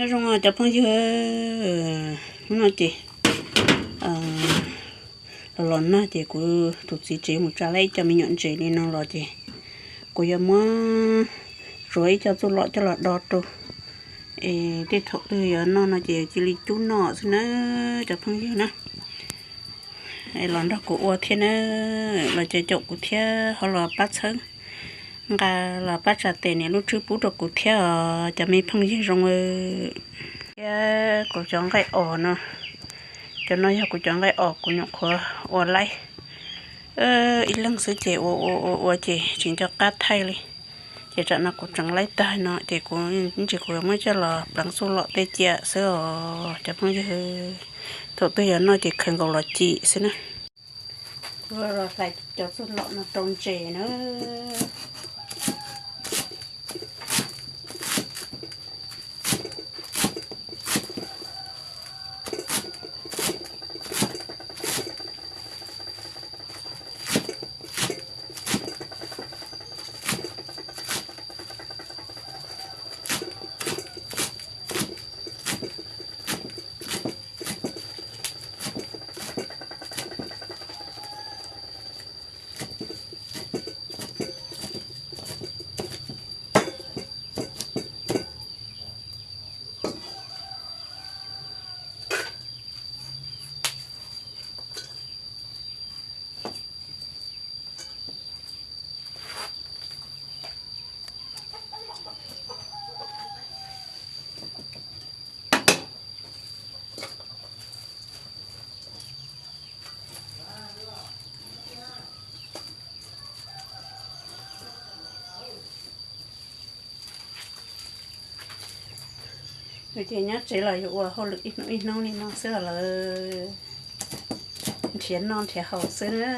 Nyob zoo cov phooj ywg, hnub no ces los los nag ces kuv tus txiv tsev mus tsa lawm ib co me nyuam ntses li no los ces kuv yuav muab tsuav ib co txuj lom coj los do rau, es tej thaum twg yuav noj no ces cia li cub noj xwb na cov phooj ywg na. Los nrog kuv ua thiab na, los caum kuv thiab ho los pab txhawb nqa, los pab tsa tes niam lub tswb pub rau kuv thiab os cov me phooj ywg zoo. Thiab kuv cov nqaij os no, cov no yog kuv cov nqaij os kuv nyuam qhuav ua laib ib leeg xwb ces ua ua ua ua ces tsis nco qab thaij li. Ces tsam no kuv tseem laib tag no ces kuv ntsis kuv yuav muab coj los pleev txuj lom tej cia xwb os cov phooj ywg. Thaum twg yuav noj ces khaws nkaus los cim xwb na. Kuv los hlais cov txuj lom no rau ntses na. Yus ces nyob tsev los yus ua hauj lwm ib hnub ib hnub li no xwb lawm, nrhiav noj nrhiav haus xwb na.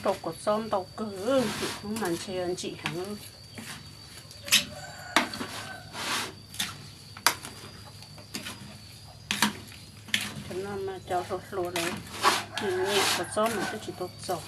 Rau kua txob ntau kawg, hnub mas ntshe ntsim heev. Cov no mas cov hluas hluas lawv nyiam kua txob mas twb tsis tau txaus.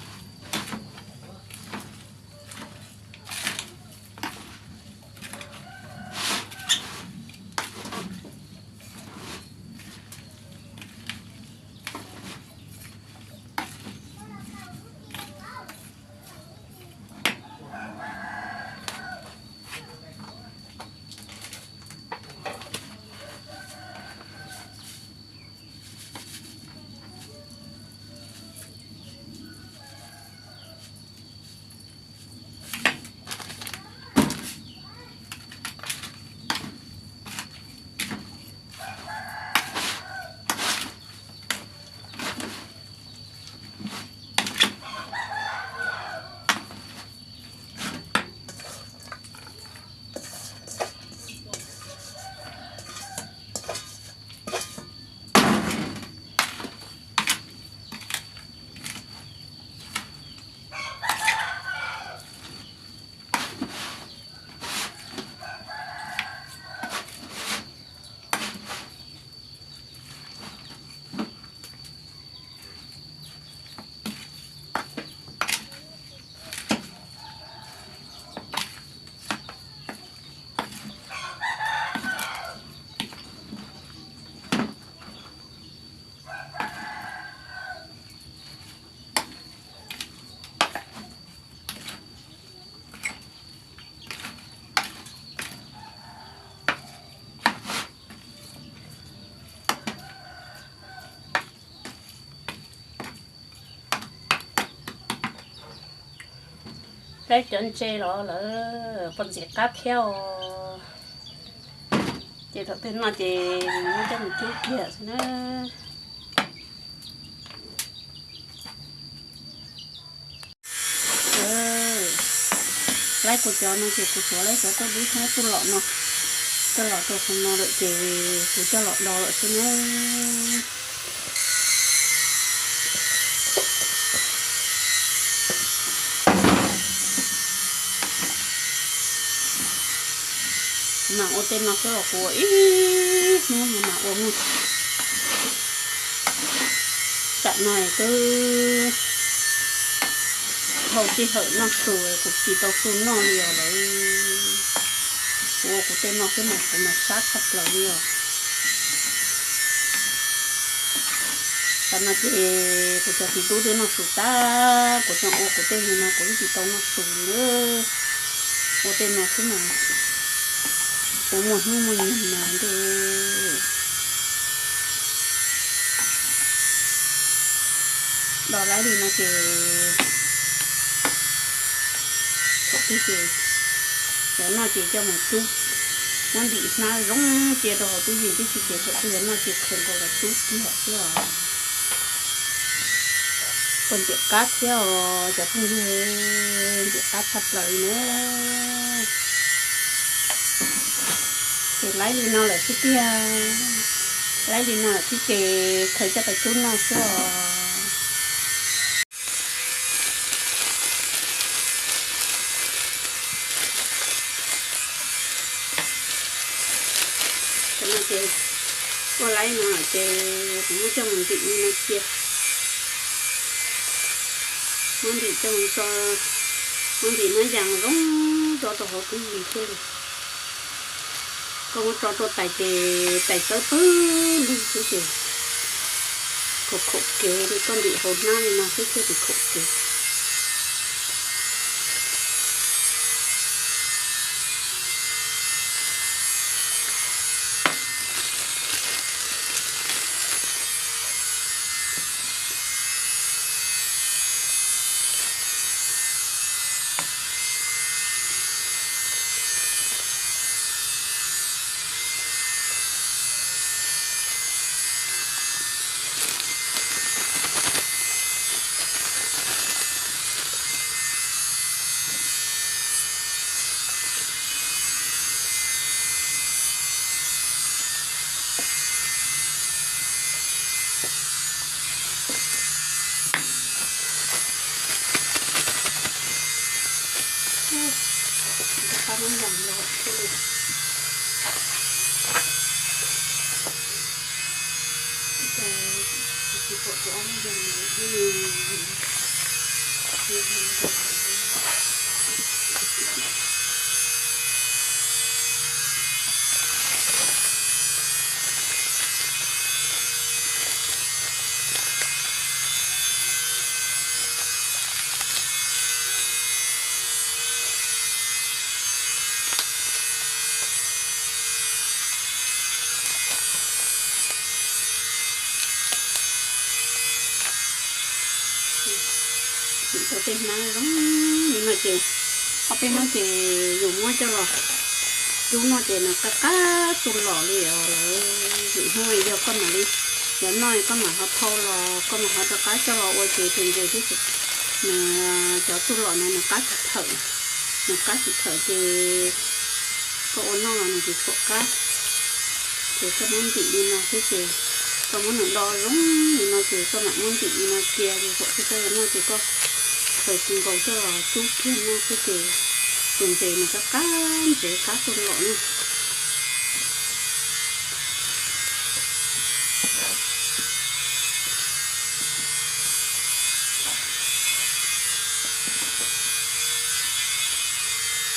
Laib cov ntses los lawm puas ntxim qab thiab os. Ces thaum twg noj ces muab coj mus cub kiag xwb na. Laib kuv cov no ces kuv tsuav laib cov tauj dub thiab tauj lom no, coj los rau hauv no lawm ces kuv coj los do lawm xwb na. Kuv mam ua tej no xwb los kuv ua ib hnub no mam ua muag. Tam no twb dhau sij hawm noj su, kuv tsis tau su noj li os lawm. Kuv ua kuv tej no xwb mas kuv mas sab tshaj plaws li os. Tam no ces kuv cov txiv tub twb noj su tag, kuv tseem ua kuv tej li no kuv twb tsis tau noj su li. Ua tej no xwb mas kuv muaj hnub muaj nyoog mas ntuj. Do laib li no ces thaum twg ces cov noj ces coj mus cub, muab ntim hnab zoo cia rau hauv tub yees tib si ces thaum twg yuav noj ces khaws nkaus los cub kiag xwb os. Puas ntxim qab thiab os cov phooj ywg, ntxim qab tshaj plaws li na. Ces laib li no lawm xwb tiag, laib li no lawm xwb ces khaws coj pais cub noj xwb os. Tam no ces ua laib no lawm ces kuv muab coj mus ntim li no cia. Muab ntim coj mus tso, muab ntim muab yas zoo tso rau hauv tub yees thiaj li. Koj muab tso rau tais ces tais txawb pawg lug xwb ces khaum khaum kev li, koj ntim hauv hnab li no xwb thiaj tsis khaum kev. Tau tej hnab zoo li no ces ob peb hnub ces yus muab coj los cub noj ces nws qab qab txuj lom li os lawm. Yus hnub yog koj mam li yuav noj koj mam ho thau los koj mam ho rov qab coj los ua ces tus ntses thiab ces nws cov txuj lom no nws qab tsis thawm, nws qab tsis thawm ces koj ua noj los nws tsis tshua qab. Ces koj muab ntim li no xwb ces koj muab nws do zoo li no ces koj mam muab ntim li no cia ces thaum twg koj yuav noj ces koj khaws nkaus coj los cub kiag noj xwb ces tus ntses nws qab qab ntsev qab txuj lom na.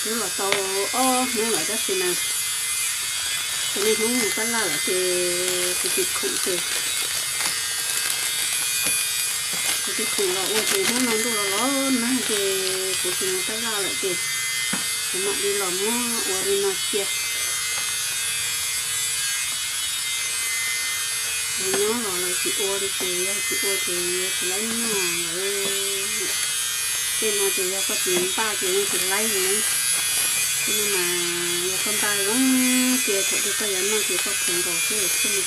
Twb los tau ob hnub lawm tab sis mas kuv niaj hnub mus tab laj lawm ces kuv tsis khoom ces kuv tsis khoom los ua ces hnub no ntuj los los nag ces kuv tsis mus tab laj lawm ces kuv mam li los muab ua li no cia. Nyob los lawv tsis ua li ces yog tsis ua ces yuav tsis laib noj lawm. Tej no ces yog koj tsis npaj ces yeej tsis laib li. Tej no mas yog koj npaj zoo tias thaum twg koj yuav noj ces koj khaws nkaus xwb thiaj li.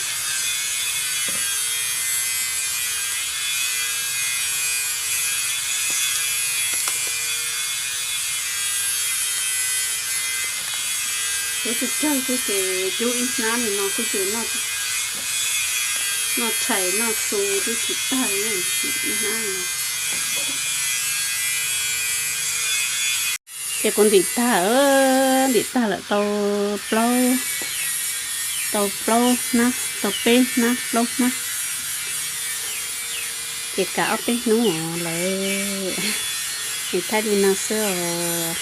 Cub tsawg tsawg xwb ces cub ib hnab li no xwb ces noj tshais noj su twb tsis tag li ib hnab no. Ces kuv ntim tag, ntim tag lawm tau plaub, tau plaub hnab, tau peb hnab plaub hnab. Ces kav ob peb hnub lawm, nws thaij li no xwb os.